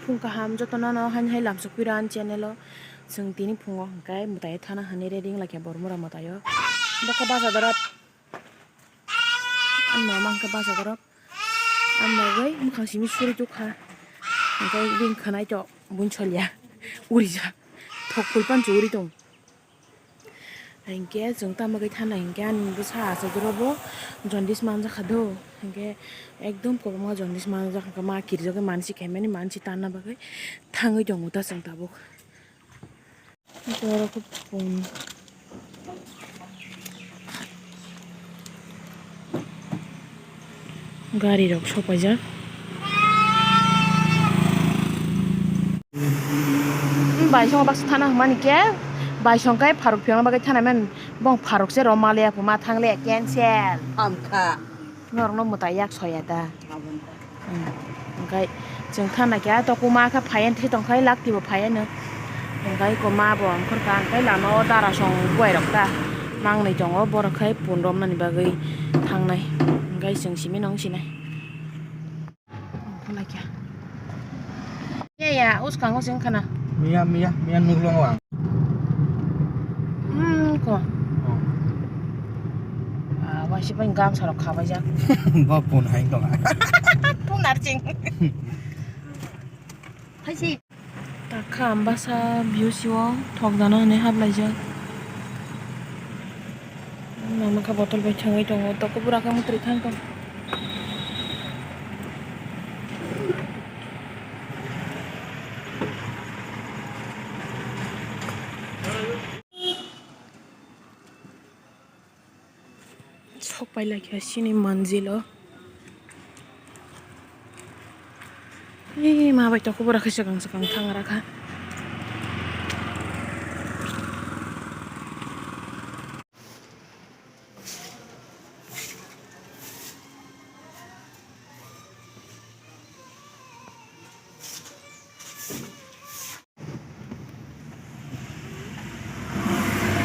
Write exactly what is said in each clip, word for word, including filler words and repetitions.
Phung kaham jotono no haini hai lamsok pira ani channel o. Chwng tini phungo hwnkhe mwtai thana hinwi ready wnglaikha Bormura mwtai o. Bokha bacha dorop. Ani mama hwnkhe bacha dorop. Ang bagwi mwkhang simi suri tukha. Hwnkhe bini khwnai to buini solya. Urijak. Thok phul pancho uri tong. Hinkhe chwng tamo khe thana hinkhe ani bwsa achuk rokbo jaundice manjakha do. Hinkhe ekdom kwbangma jaundice manjak, hinkhe ma kirijagwi mansi khaimani mansi tanna bagwi thangwi tongo ta chwng tabuk. Hinkhe oro khe pung. Gari rok sok paijak. Baisongo baksa thana hwnmani khe, baisong khe pharuk phiyokna bagwi thana hwnmani, bong pharuk se rw maliya, ma thang le cancel. Hamkha. Norokno mwtai yak soya da. Aboni. Hmm. Hwnkhe chwng thana khe tokuma khe phaiya thwi tongkha, lakti bo phaiya no. Hwnkhe eko ma bo ongkhorkha, hwnkhe lama o dara song buai rok ta mangnwi tongo, borok khai pun romnani bagwi thangnai. Hwnkhe chwng simi nw wng sinai. Ongkhorlai khe. Ya, ya, uskango se wngkha na. Miya, miya, miya nuklongo ang. Hmm, ko. Oh. Ah, waisa pai gamsa rok khabaijak. Bo pun hai tong. Pun arching. Hai si. Takha ambasa view siwo thok jana hinwi haplaijak. Mama kha botol bai thangwi tongo, toko bura khe mwtri thang tong. Sok pai lai kha sini manzilo. Ee, ma bai toko bura khe swkang swkang thang ra kha.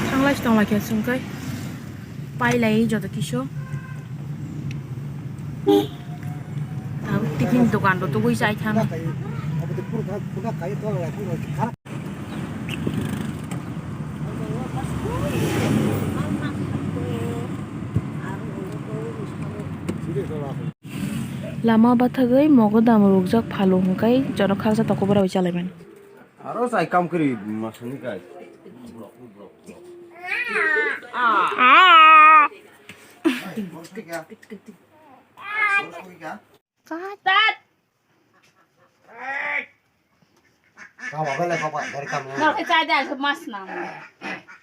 Thanglai tongla khe chwng khe pailai joto kisu. Tabuk tiffin dokan rok tugui chai thang. Lama bathagwi mogodam rukjak phalu hwnkhe joto khaksa toko bwrwi chalaimani. Aro chai kam kwrwi masani kai.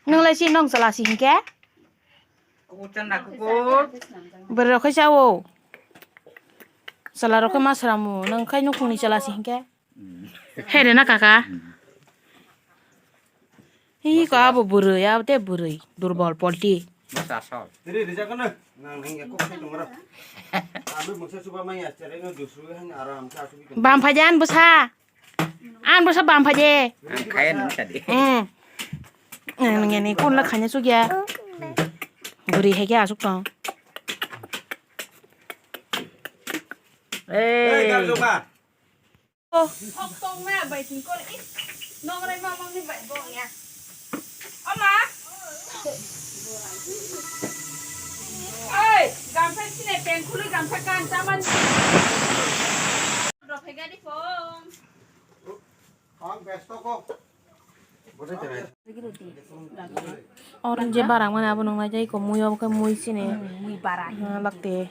Nwng lai si nwng chala si hinkhe? Bwrwi rok khe cha o. Chwla rok khe ma swramu, nwng khai nukhungni chwla si hinkhe? Hai re na kaka. Hi ko abo bwrwi, abo te bwrwi, durbol polti. Bam phaidi an bwsa. An bwsa bam phaidi. Ang kaya nang tadi. Hmm. Nang nang ni kun la khanya sugya. Bwrwi hai khe asuk tong. Hey. Hey, Garjoka. Hok tong na bai tin kor is nongrai ma mangni bai bong ya. Ama. Oi, gamsa sine peng khului gamsa kan taman. Rok hai gari phone. Ang besto ko. Oro je barang mane abo nung nai jai ko mui obo khe mui sini. Mui bara. Lakte.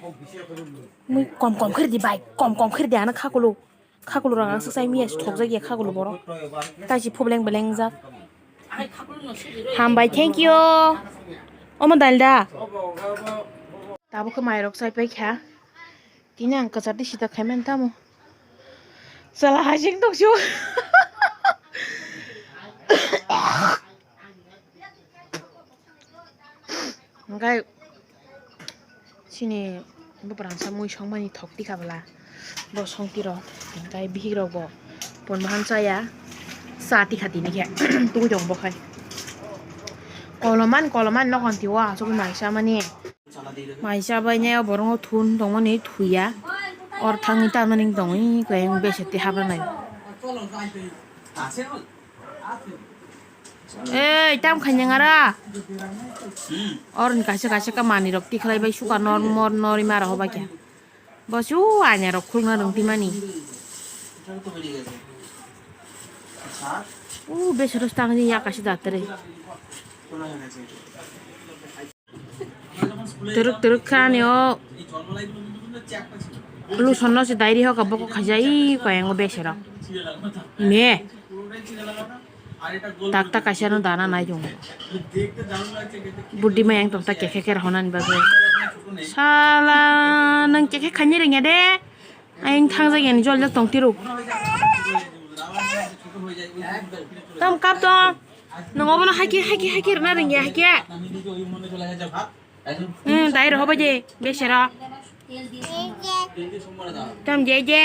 Mui kom kom khir di bai, kom kom khir di ano khakulu. Khakulu rang asuk sai miya thok jak ya khakulu borok. Tai si phubleng beleng jak. Hambai, thank you. Omo dal da. Tabuk khe mai rok sai pai kha. Tini ang kwchar di sita khai mani tamo. Sala hasing tong sio. Hingkai sini buprang sa mui songmani thok tikha bwla. Bo song tiro. Hingkai bihik rok bo pon bahan chaya. Sa tikha tini khe. Tugui tong bo khai. Koloman koloman nokhon tiwa asugui mai sa mani. Mai chabai nai o borok no thun tongmani thuya. Or thangwi tanmani tongwi khe bese twi habra nai. Ei, tam khainang ara. Oroni kaisa kaisa ka manwi rok tikhlai bai suka nor mor nori mara hoba khe. Bo su anya rok khulna rwng timani. U besero stang ni ya kaisa da tere. Twrwk twrwk kha ani o lusonno se diary hoka bokok khaijak i koyango besero. Ime. Tak tak kaisa no dana nai tongo. Budi ma yang tong ta kekhe khe honani bagwi. Sala nwng kekhe khaini rwngya de. Ayang thangjak yani joljak tong tiro. Tam kap tong. Nwng obono haikhe, haikhe, haikhe rwna rwngya haikhe. Hmm, dai roho baje, besero. Tam je je.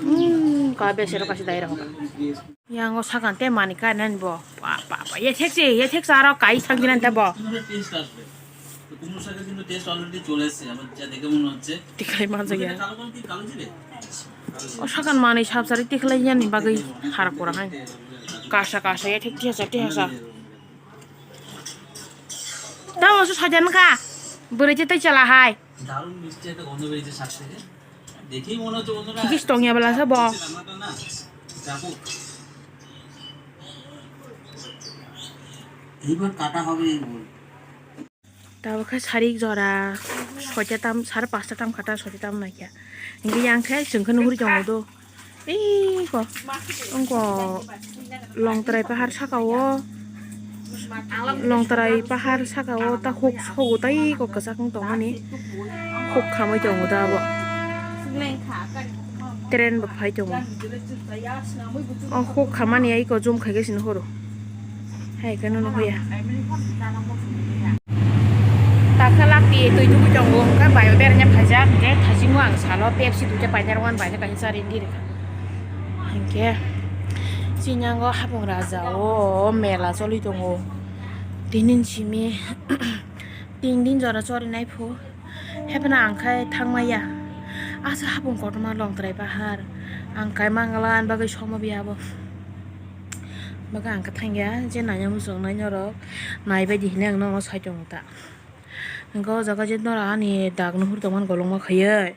Hmm, ka besero kasi dai roho. Yang o sakante mani ka nan bo. Pa, pa, pa. Ye thek se, ye thek sa aro kai thang dinan ta bo. কিন্তু ওটার টেস্ট আসবে। তো কুমড়ো শাকের কিন্তু test already চলে এসেছে, আমার যা দেখে মনে হচ্ছে। Tikhai manjak ya. কালো কালো কি কালো জিরে? O sakan mani sab sari tikhlai yani bagwi har kora hai. Kasa kasa ye thek tihasa tihasa. Tamo su sajan ka. Bwrwi je tei chala hai. দারুণ মিষ্টি একটা গন্ধ বেরিয়েছে শাক থেকে। দেখেই মনে হচ্ছে বন্ধুরা, Kikis tong ya bela sa bo. রান্নাটা না ব্যাপক। এইবার কাটা হবে এই বল। Tabuk khe sarik jora soita tam, sare pasta tam khata soita tam naikha. Hinkhe yang khe chwng khe nuhuri tongo do. Iko, ongko Longtrai pahar saka o, Longtrai pahar saka o ta huk sogo tai iko kwchak wng tongmani. Huk khamwi tongo da abo. Train bo phai tongo. O huk khamani ai iko zoom khai khe sini horo. Hai khe nono hoya. Takhe lakti twi tubui tongo, hwnkhe bai o berajak phaijak, hwnkhe thaisingo ang salo Pepsi duita painani rwmani bai khe kaisa chari di rwkha. Hwnkhe chini yango hapung raja o mela choli tongo. Tinin simi tin din jora chorinai phu. Hephano ang khai thangmaya. Asa hapung kotorma Longtrai pahar. Ang kai mangala ani bagwi somo biya bo. Bagwi ang khe thangya je nanya muchung nai norok nai bai di hinui ang nono sai tongo ta. Hwnkhe o jaga je norok ani dag nuhur tongmani kolokma khaiwi.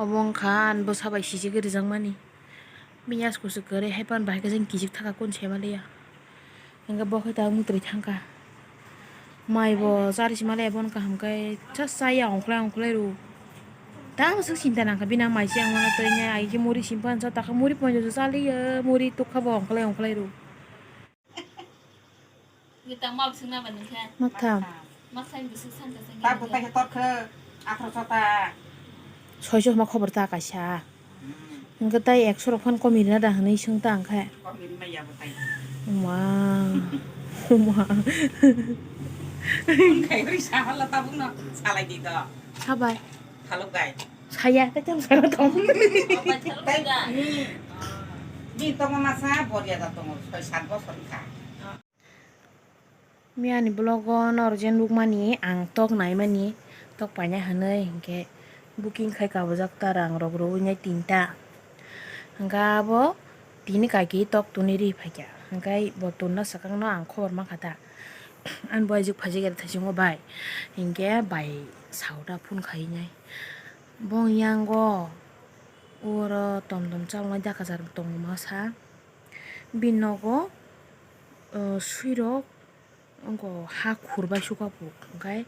Omo wngkha ani bwsa bai sijigwi rijakmani. Bini yasku se kwrwi hai pan bahai khe jeng kijik thaka kun se maliya. Hingke bo khe ta mutri thangkha. Mai bo chari se maliya bono kaham khe cha chaya ongkhlai ongkhlai rw. Tamo swk sinta nangkha bini mai se ang mano twi nai ai khe muri sim pan cha takha muri ponjo chaliya muri tukha bo ongkhlai ongkhlai rw. Ngi tang ma bising na ba nung khe? Maktham. Maktham bising san ta sing. Ta buta khe tor khe akhro sota. Soiso ma khobor ta kaisa. Hwnkhe tai ekso rok phano komirina da hwnwi swng ta ang khe. Komirina ya bo tai. Uma. Uma. Khai ri sa hala tabuk no salai di to. Sabai. Thaluk gai. Saya ta chang sana tong. Tai ni. Ni tongo masa boria da tongo soi sat bosor kha. Miyani vlog o norok je nukmani ang tok naimani, tok paina hinwi hinkhe booking khai kabujak ta rang rok rwui nai tinta. Hinkhe abo tini kaki tok tuni ri phaikha, hinkhe bo tonna swkang no ang khobor mankha ta. Ani bo aijak phaijak ya thaisingo bai, hinkhe bai sao ta phone khai nai. Bong yango oro tom tom chalnai dakajak tongo masa. Bini nogo, o, swirok wngkha ha khurbai sukha puk, hwnkhe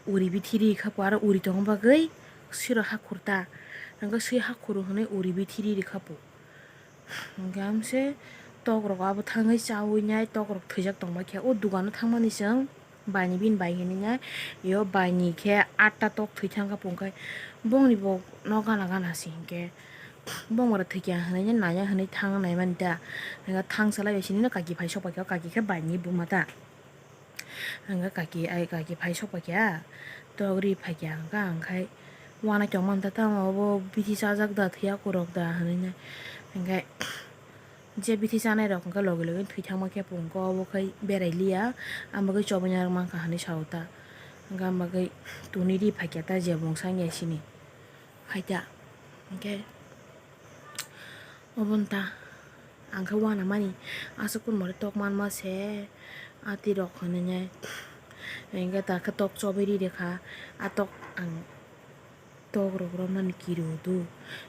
uri bithi ri kha puk, aro uri tongma bagwi swirok ha khur ta, hwnkhe swi ha khuru hwnwi uri bithi ri kha puk. Hwnkhe amse tokrok abo thangwi chawi nai, tokrok thwijak tongma khe o dukano thangmani chwng. Baini bini bai hinwi nai, yo baini khe atta tok thwi thang kha pung khe, bongni bo nok gana gana se hinkhe, bongora thwi kha hinwi nai, nanya hinwi thang nai mani da, hwnkhe thang salai bai sini no kaki phai sok pai kha, kaki khe baini buma da, hwnkhe kaki ai kaki phai sok pai kha, tok ri phai kha, hwnkhe ang khai uanaino tongmani da, tamo obo bithi chajak da, thwiya kurok da hinwi nai, hwnkhe. Je bithi chanai rok hwnkhe logi logi thwi thangma khe pungko obo khai berai liya, ang bagwi chobwi narwk mankha hinwi sao ta. Hwnkhe ang bagwi tuni ri phaikha ta je bungsa wngya sini. Haita hwnkhe obo wngta ang khe uanamani aswk kunmore tok manma se ati rok hinwi nai. Hwnkhe ta khe tok chobwi ri rikha, a tok ang tok rok romnani kiru do.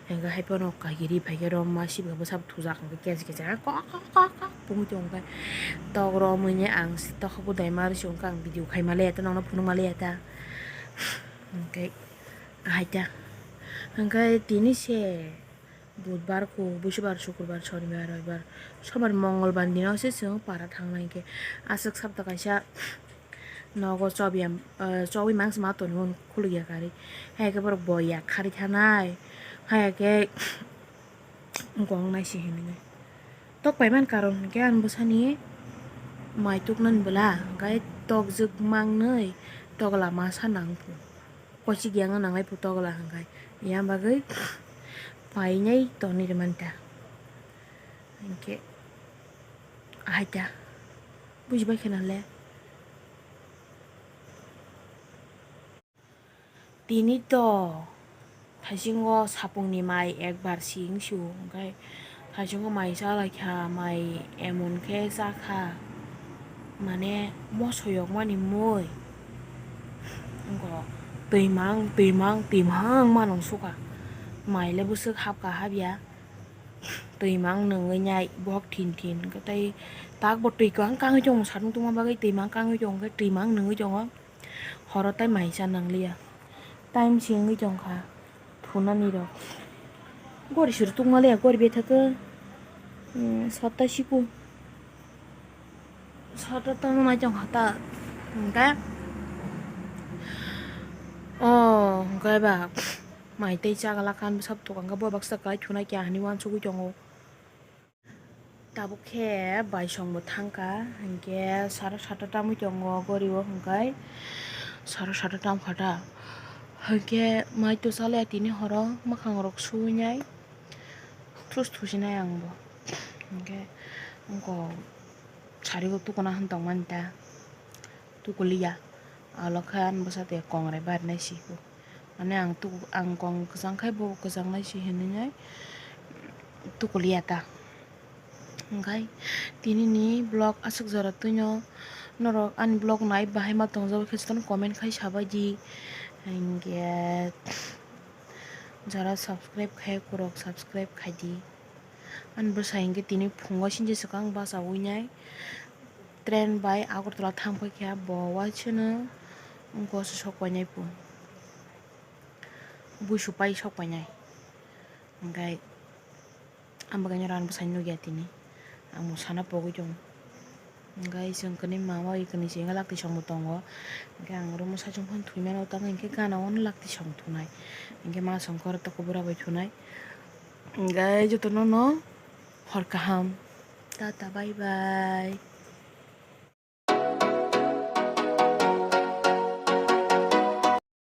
Hwnkhe hai phano kagiri phaikhe romma sibikhe bwsa thujak hwnkhe kesi kesi kok kok kok kok pungwi tongo hwnkhe tok romwi ang tok budai ma rwsio hwnkhe ang video khaima le ta nokno phunukma le ta. Hwnkhe haita hwnkhe tini se budbar kho, busubar, sukurbar, sonibar, roibar, sobar, mongolbar dino se chwng para thangnai hwnkhe aswk sapta kaisa nogo chobwi, ah, chobwi mangsa ma tonwi hwn khulukya kari. Hai khe borok bo yak khari thanai. Hai khe gong nai se hinwi nai. Tok paimani karon hinkhe ani bwsani mai tuknani bwla, hwnkhe tokjwk mangnwi tokla masa nang phu. Kochik yang nanglai phu tokla hwnkhe. Yang bagwi painai tonwi rwmani ta. Hinkhe ahaita. Bujibai khena le. Tini to thaisingo sapungni mai ekbar si wngsu, hwnkhe thaisingo mai chalaikha, mai emon khe chakha, mane moso yokmani mui. Wngkha twimang, twimang, twimang manung sukha. Mai le bwswk hapkha hapya. Twimang nungwi nai bohok thin thin, hwnkhe tei takbo twi kwbang kangwi tongo, satung tungma bagwi twimang kangwi tongo, hwnkhe twimang nungwi tongo. Horo tei mai cha nangliya. Time se wngwi tongkha thunani rok. Gori suri tungma le gori betha khe, hmm, satta siku. Satta tongma mai tongkha ta. Hwnkhe, oh, hwnkhe ba mai tei chagala kan bwsa tokang khe bo baksa kai thunai kya hinwi uansugwi tongo. Tabuk khe baisongbo thangkha, hinkhe sara sata tamwi tongo goribo, hwnkhe sara sata tamkha ta. Hinkhe mai to chalaya tini horo mwkhangrok suinai thus thusinai angbo. Hinkhe wngkok sarigo tukuna hwn tongmani ta, tukuliya. Alo khe ani bwsa tei kongrai barinai siku. Mane ang tuku, ang kong kwchang khai bo kwchangnai se hinwi nai tukuliya ta. Hwnkhe tinini vlog aswk jora twino norok ani vlog nai bahai ma tongjak khe jotono comment khai sabaidi. Hinkhe jora subscribe khai kwrwk subscribe khaidi. Ani bwsai hinkhe tini phungo sinje swkang bachaui nai train bai Agartala thang paikha bo waisano wngkha sok painai pung. Buisu pai sok painai. Hwnkhe ang bagwi norok ani bwsai nukya tini. Ang bo sana pogwi tongo. Hwnkhe chwng kwnwi mama bai kwnwi se wngkha lakti songbo tongo. Hwnkhe ang oro mwsachwng phano thwimano tamo hinkhe gana o lakti song thunai. Hinkhe ma songkhe oro toko bura bai thunai. Hwnkhe jotono no hor kaham. Tata bye bye.